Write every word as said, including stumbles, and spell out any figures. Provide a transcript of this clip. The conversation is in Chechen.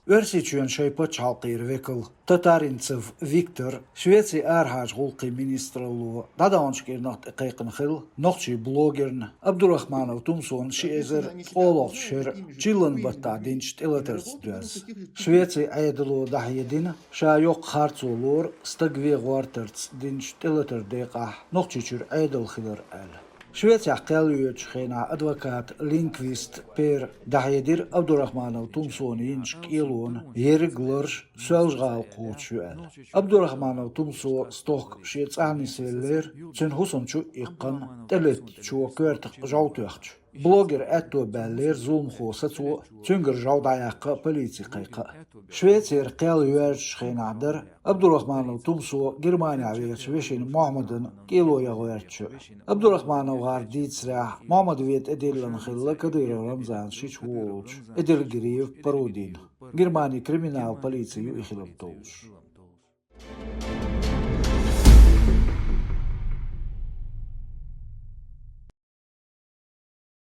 Оьрсийчоьнан шайн пачхьалкхера векал Татаринцев Виктор Швецин арахьарчу гӀуллакхийн министралло дӀадаханчу кӀирнах тӀе кхайкхина хилла нохчийн блогерна Абдурахманов Тумсона ши эзар ткъолгӀачу шеран чиллан баттахь динчу тӀелатарца доьзна. Швецин Ӏедало дӀахьедина, ша йоккха харцо лору стаг вен гӀортарца динчу тӀелатаран декъехь Нохчийчуьра Ӏедал хилар аьлла. Швецехь кхел йоьдучу хенахь адвокат Линквист Пер дӀахьедира Абдурахманов Тумсона йинчу кӀелонан ерриг ларш Соьлжа-ГӀала кхочуш ю аьлла. Абдурахманов Тумсо стохка шен цӀахь нисвеллера, цуьнан хӀусам чу а иккхина, тӀелеттачо коьртах жӀов тоьхча. Блогер аьтто баьллера зуламхо сацо а, цуьнгара жӀов дӀаяккха а, полици кхайкха а. Швецера кхел йоьрзучу хенахь дара Абдурахманов Тумсо Германехь вехачу вешина Мохьмадан кӀело ян гӀоьртича. АбдурахмановгӀар дийцарехь, Мохьмадве тӀедиллина хилла Кадыров Рамзан шича ву волчу Эдельгериев Парудин, Германин криминал полици ю и хилар долуш.